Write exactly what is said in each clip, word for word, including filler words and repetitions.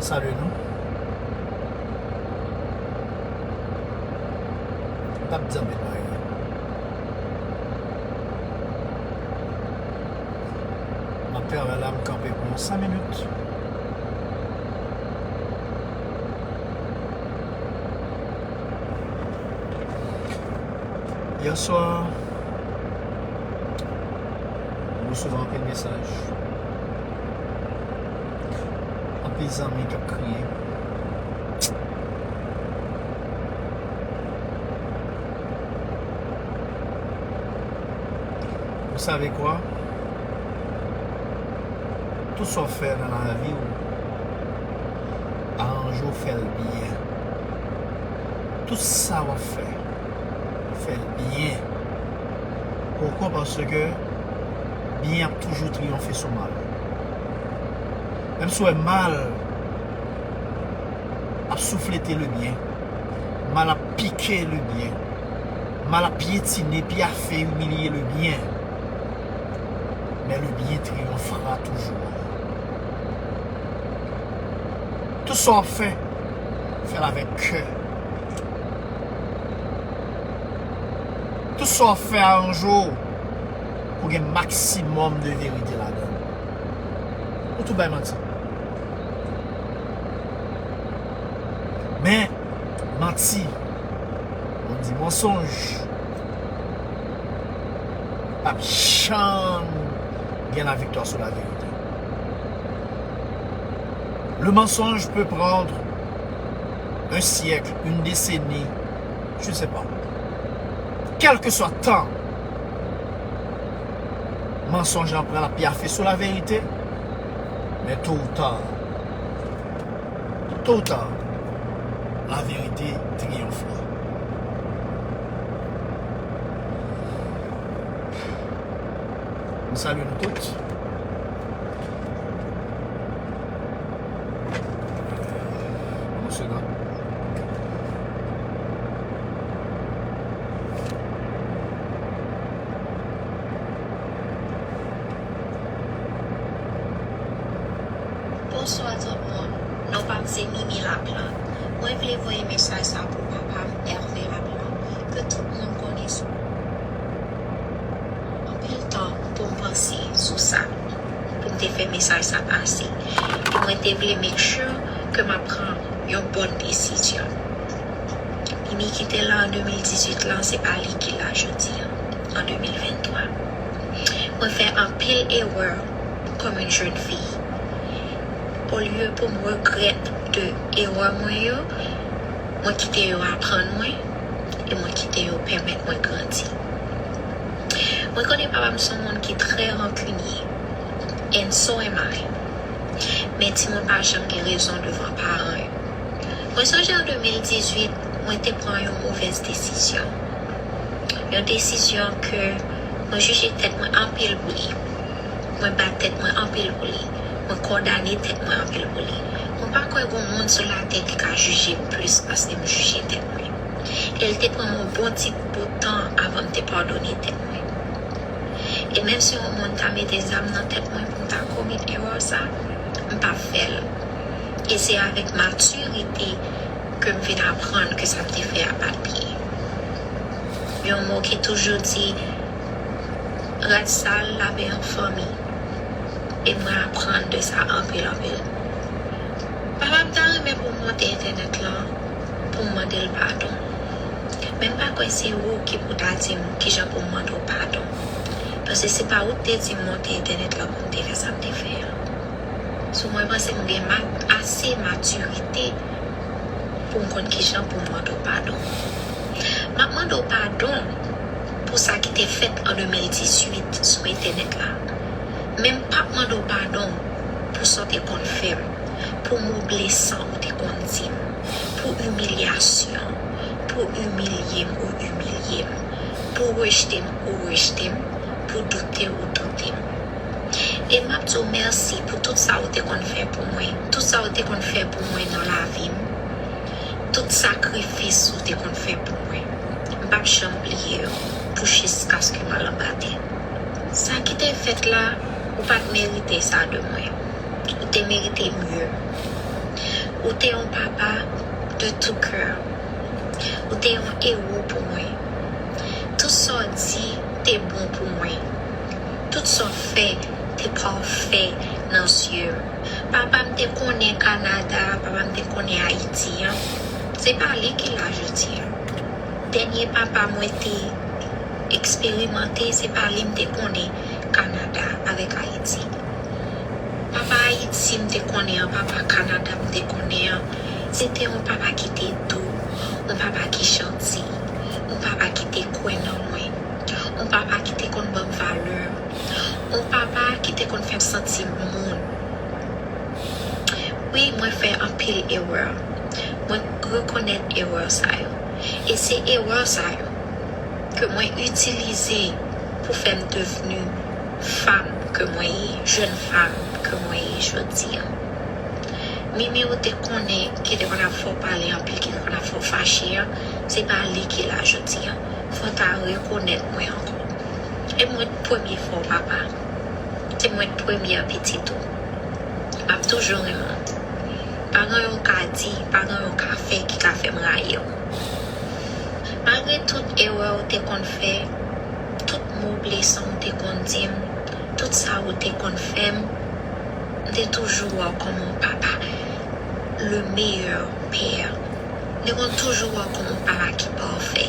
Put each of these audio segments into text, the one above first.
Salye nou. M p ap di anpil bagay. M ap travay la, m kanpe pou yon senk minit. Yè swa, m resevwa anpil mesaj. Anpil zanmi k ap kriye. Vous savez quoi? Tout sa w fè nan lavi w, aranje w fè l byen. Tout sa w ap fè, fè l byen. Poukwa? Paske byen ap toujou triyonfe sou mal. Menm si w wè mal ap souflete le byen, mal ap pike le byen, mal ap pyetine, pyafe, imilye le byen, men le byen triyonfera toujou. Tout sa w ap fè, fè l avèk kè. Tout sa w ap fè, aranje w pou gen maksimòm de verite ladan l. Ou tou bay manti. Men, manti, on dit mensonge, p ap janm gen laviktwa sou laverite. Le mensonge peut prendre un siècle, une décennie, je sais pas. Kèlkeswa tan mansonj lan pran, l ap pyafe sou laverite, men to ou ta, to ou ta, laverite triyonfera. M salye nou tout. Yon segonn. Bonswa tout moun. Non pa m se Mimi Laplan. Mwen vle voye mesaj sa pou papa m, Hervé Laplan, ke tout moun konnen sou. Anpil tan pou m panse sou sa, pou m te fè mesaj sa pase. E mwen te vle make sure ke m ap pran yon bòn desizyon. Mimi kite la an de mil dizuit lan, se pa li ki la jodi an, an de mil venntwa. Mwen fè anpil erè kòm yon jèn fi. Olye pou m regrèt de erè mwen yo, mwen kite yo aprann mwen e mwen kite yo pèmèt mwen grandi. Mwen konnen papa m se yon moun ki trè rankinye, and so am I. Men timoun pa janm gen rezon devan paran yo. Mwen sonje an de mil dizuit, mwen te pran yon movèz desizyon. Yon desizyon ke mwen jije tèt mwen anpil pou li. Mwen bat tèt mwen anpil pou li. Mwen kondane tèt mwen anpil pou li. Mwen pa kwè gon moun sou latè ki ka jije m plis paske m jije tèt mwen. E l te pran m yon bon ti bout tan avan m te padone tèt mwen. E menm si yon moun ta mete zam nan tèt mwen pou m ta komèt erè sa, m p ap fè l. E se avèk matirite ke m vin aprann ke sa m te fè a pa t byen. Yon mo ki toujou di, rad sal lave an fanmi. E mwen aprann de sa anpil, anpil. Papa m ta renmen pou m monte entènèt lan pou m mande l padon. Men m pa kwè se ou ki pou ta di m kijan pou m mande w padon. Paske se pa ou ki te di m monte entènèt lan pou m te fè sa m te fè a. So, mwen panse m gen ma-, ase matirite pou m konn kijan pou m mande w padon. M ap mande w padon pou sa ki te fèt an de mil dizuit sou entènèt la. Men m p ap mande w padon pou sa w te konn fè m, pou mo blesan ou te konn di m, pou imilyasyon, pou imilye m ou imilye m, pou rejte m ou rejte m, pou doute ou doute m. E m ap di w mèsi pou tout sa ou te konn fè pou mwen, tout sa ou te konn fè pou mwen nan lavi m, tout sakrifis ou te konn fè pou mwen. M p ap janm bliye w pou jiskaske m al anba tè. Sa ki te fèt la, ou pa t merite sa de mwen. Ou te merite mye. Ou te yon papa de tout cœur. Ou te yon ewo pou mwen. Tout sa w di te bon pou mwen. Tout sa w fè te pafè nan zye m. Papa m te konnen Kanada, papa m te konnen Ayiti an. Se pa li ki la jodi an. Dènye papa mwen te eksperimante, se pa li m te konnen Kanada avèk Ayiti. Papa Ayiti m te konnen an, papa Kanada m te konnen an, se te yon papa ki te dou, yon papa ki janti, yon papa ki te kwè nan mwen, yon papa ki te konn ban m valè, yon papa ki te konn fè m santi m moun. Wi, mwen fè anpil erè. Mwen rekonèt erè sa yo. E se erè sa yo ke mwen itilize pou fè m devni fanm ke mwen ye, jèn fanm ke mwen ye jodi an. Mimi, ou te konnen ki te konn ap fè w pale anpil, ki te konn ap fè w fache an, se pa li ki la jodi an. Fò w ta rekonèt mwen ankò. E mwen t premye fè w papa. Se mwen t premyè pitit ou. M ap toujou renmen w. Pa gen anyen w ka di, pa gen anyen w ka fè ki ka fè m rayi w. Malgre tout erè ou te konn fè, tout mo blesan ou te konn di m, tout sa ou te konn fè m, m te toujou wè w kòm yon papa, le meilleur père. M te konn toujou wè w kòm yon papa ki pafè.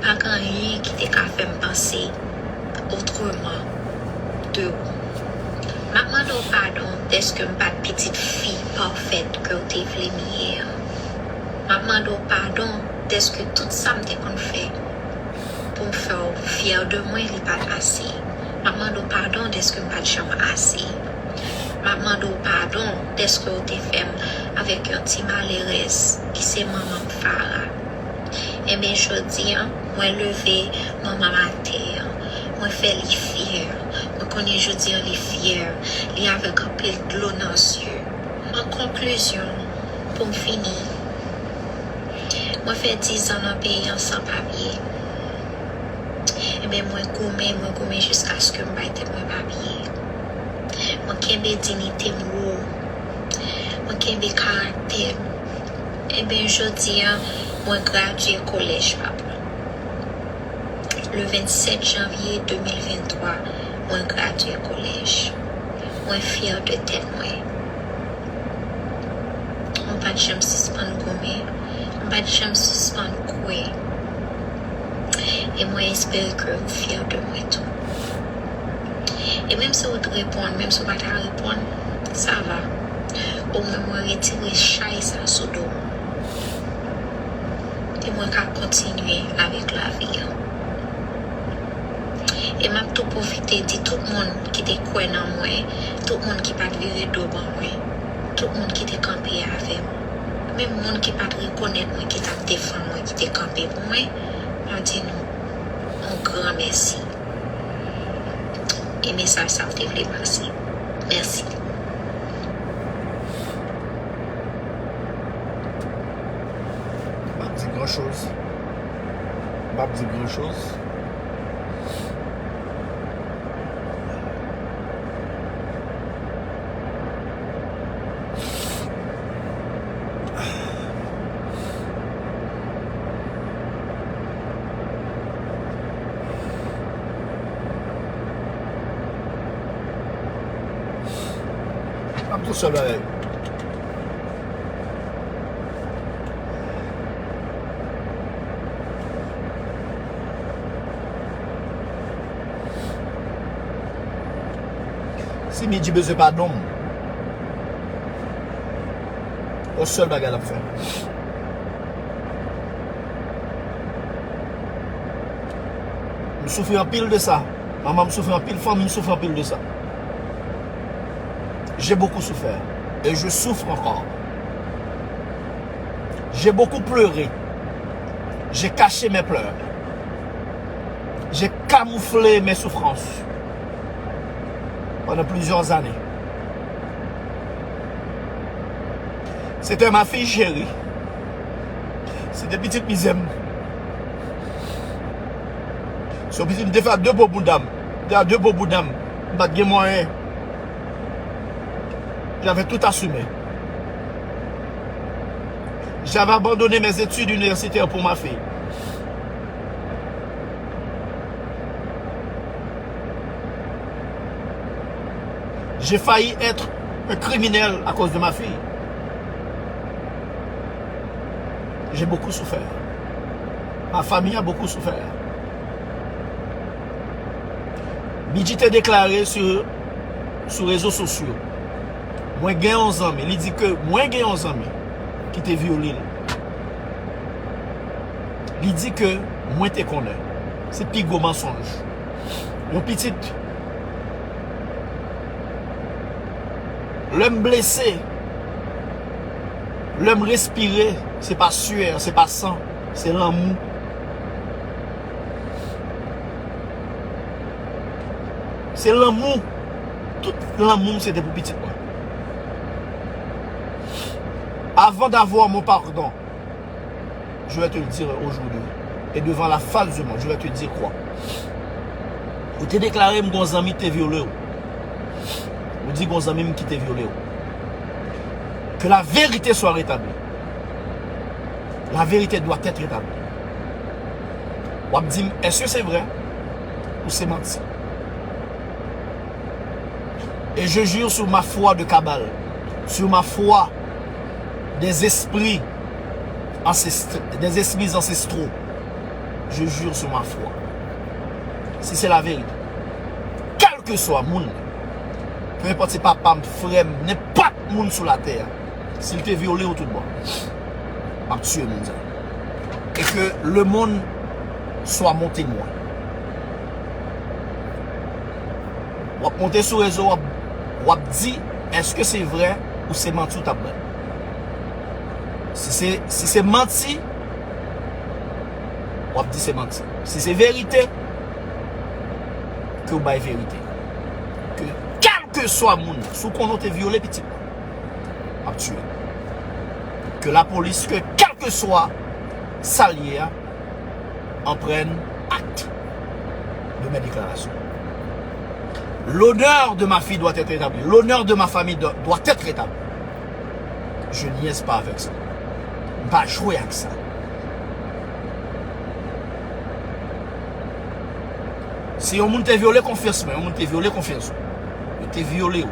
Pa gen anyen ki te ka fè m panse otreman de ou. M ap mande w padon dèske m pa t pitit fi pafèt ke w te vle m ye an. M ap mande w padon dèske tout sa m te konn fè pou m fè w fyè de mwen, li pa t ase. M ap mande w padon dèske m pa t janm ase. M ap mande w padon dèske w te fè m avèk yon ti malerèz ki se manman m, Farah. Enben, jodi an, mwen leve manman m atè an. Mwen fè li fyè. Mwen konnen jodi an li fyè. Li avèk anpil dlo nan zye. An konklizyon, pou m fini, mwen fè dizan nan peyi an san papye. Enben, mwen goumen, mwen goumen jiskaske m bay tèt mwen papye. Mwen kenbe diyite m wo. Mwen kenbe karaktè m. Enben, jodi an, mwen gradye kolèj, papa. Le vennsèt janvye de mil venntwa, mwen gradye kolèj. Mwen fyè de tèt mwen. Mwen pa t janm sispann goumen. Mwen pa t janm sispann kwè. E mwen espere ke ou fyè de mwen tou. E menm si ou t reponn, menm si ou pa ta reponn, sa va. Omwen mwen retire chay sa sou do m. E mwen ka kontinye avèk lavi an. E m ap tou pwofite di tout moun ki te kwè nan mwen, tout moun ki pa t vire do ban mwen, tout moun ki te kanpe avè m, menm moun ki pa t rekonèt mwen, ki t ap defann mwen, ki te kanpe pou mwen, m ap di nou yon gran mèsi. E mesaj sa m te vle pase. Mèsi. M p ap di gran choz. M p ap di gran choz. M ap di w sèl bagay. Si Midji bezwen padon m, yon sèl bagay l ap fè. M soufri anpil de sa. Manman m soufri anpil, fanmi m soufri anpil de sa. J'ai beaucoup souffert et je souffre encore. J'ai beaucoup pleuré. J'ai caché mes pleurs. J'ai camouflé mes souffrances pendant plusieurs années. C'était ma fille chérie. Se te pitit mizè m. Se yon pitit m te fè a de po bouda m. M te a de po bouda m. M pa t gen mwayen. J'avais tout assumé. J'avais abandonné mes études universitaires pour ma fille. J'ai failli être un criminel à cause de ma fille. J'ai beaucoup souffert. Ma famille a beaucoup souffert. Bidji te deklare sou, sou rezo sosyo, mwen gen yon zanmi, li di ke mwen gen yon zanmi ki te vyole l. Li di ke mwen te konnen. Se pi gwo mansonj. Yon pitit, lè m blese, lè m respire, se pa syè, se pa san, se lanmou. Se lanmou. Tout lanmou m se te pou pitit mwen. Avant d'avoir mon pardon, je vais te le dire aujourd'hui. Et devant la face du monde, je vais te dire quoi? Ou te deklare m gon zanmi te vyole w. Ou di gon zanmi m ki te vyole w. Que la vérité soit rétablie. La vérité doit être rétablie. W ap di m, èske se vrè ou se manti? Et je jure sur ma foi de cabale, sur ma foi des esprits ancest-, des esprits ancestraux. Je jure sur ma foi. Si se la verite, kèlkeswa moun, peu importe se papa m, frè m, nenpòt moun sou latè a, si l te vyole w tout bon, m ap tiye moun sa. Et que le monde soit mon témoin. W ap monte sou rezo, w ap, w ap di, èske se vrè ou se manti w t ap bay? Si se, si se manti, w ap di se manti. Si se verite, ke w bay verite. Ke kèlkeswa moun nan, si w konnen w te vyole pitit mwen, m ap tiye l. Que la police, que quel que soit sa l ye a, en prenne acte de mes déclarations. L'honneur de ma fille doit être rétabli. L'honneur de ma famille doit, doit être rétabli. Je niaise pas avec ça. M pa jwe ak sa. Si yon moun te vyole konfyans mwen, yon moun te vyole konfyans ou, yo te vyole w,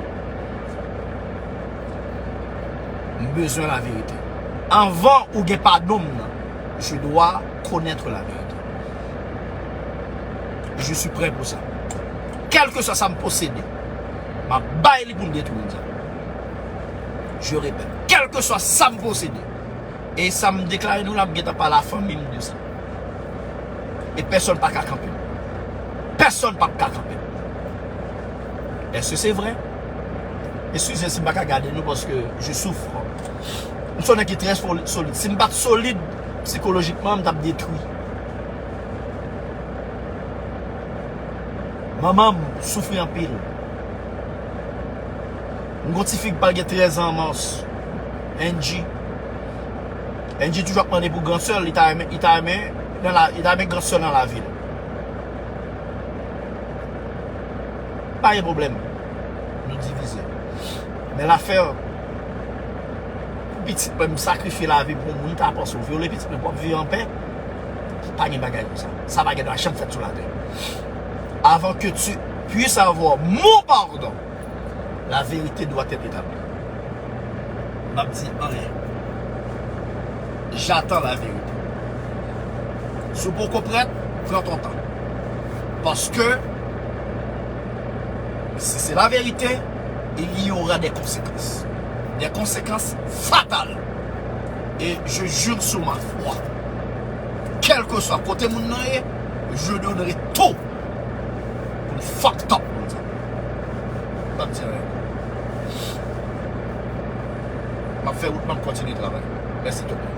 m bezwen laverite. Anvan ou gen padon m nan, je dois connaître la vérité. Je suis prêt pour ça. Kèlkeswa sa m posede, m ap bay li pou m detwi moun sa. Je répète, kèlkeswa sa m posede, e sa m deklare nou la, m gentan pale a fanmi m de sa. E pèsonn pa ka kanpe m. Pèsonn p ap ka kanpe m. Èske se vrè? Eskize si m pa ka gade nou paske je souffre. M se yon nèg ki trè soli-, solid. Si m pa t solid sikolojikman, m t ap detwi. Manman m soufri anpil. M gon tifi k pral gen trèz an an mas. Angie. Angie toujou ap mande pou gran sè l, li ta renmen, li ta renmen nan la, li ta renmen gran sè l nan lavi l. Pa gen pwoblèm. Nou divize. Men lafè, pou pitit mwen, m sakrifye lavi m pou moun, ta panse w vyole pitit mwen pou w ap viv anpè. Pa gen bagay konsa. Sa pa gen dwa janm fèt sou latè. Avant que tu puisses avoir mon pardon, la vérité doit être établie. M ap di anyen. J'attends la vérité. Si w poko prèt, pran ton tan. Paske, si se la verite, il y aura des conséquences. Des conséquences fatales. Et je jure sur ma foi, quel que soit kote moun nan ye, je donnerai tout pou l fucked up moun sa. M p ap di anyen. M ap fè wout, m ap kontinye travay. Mèsi tout moun.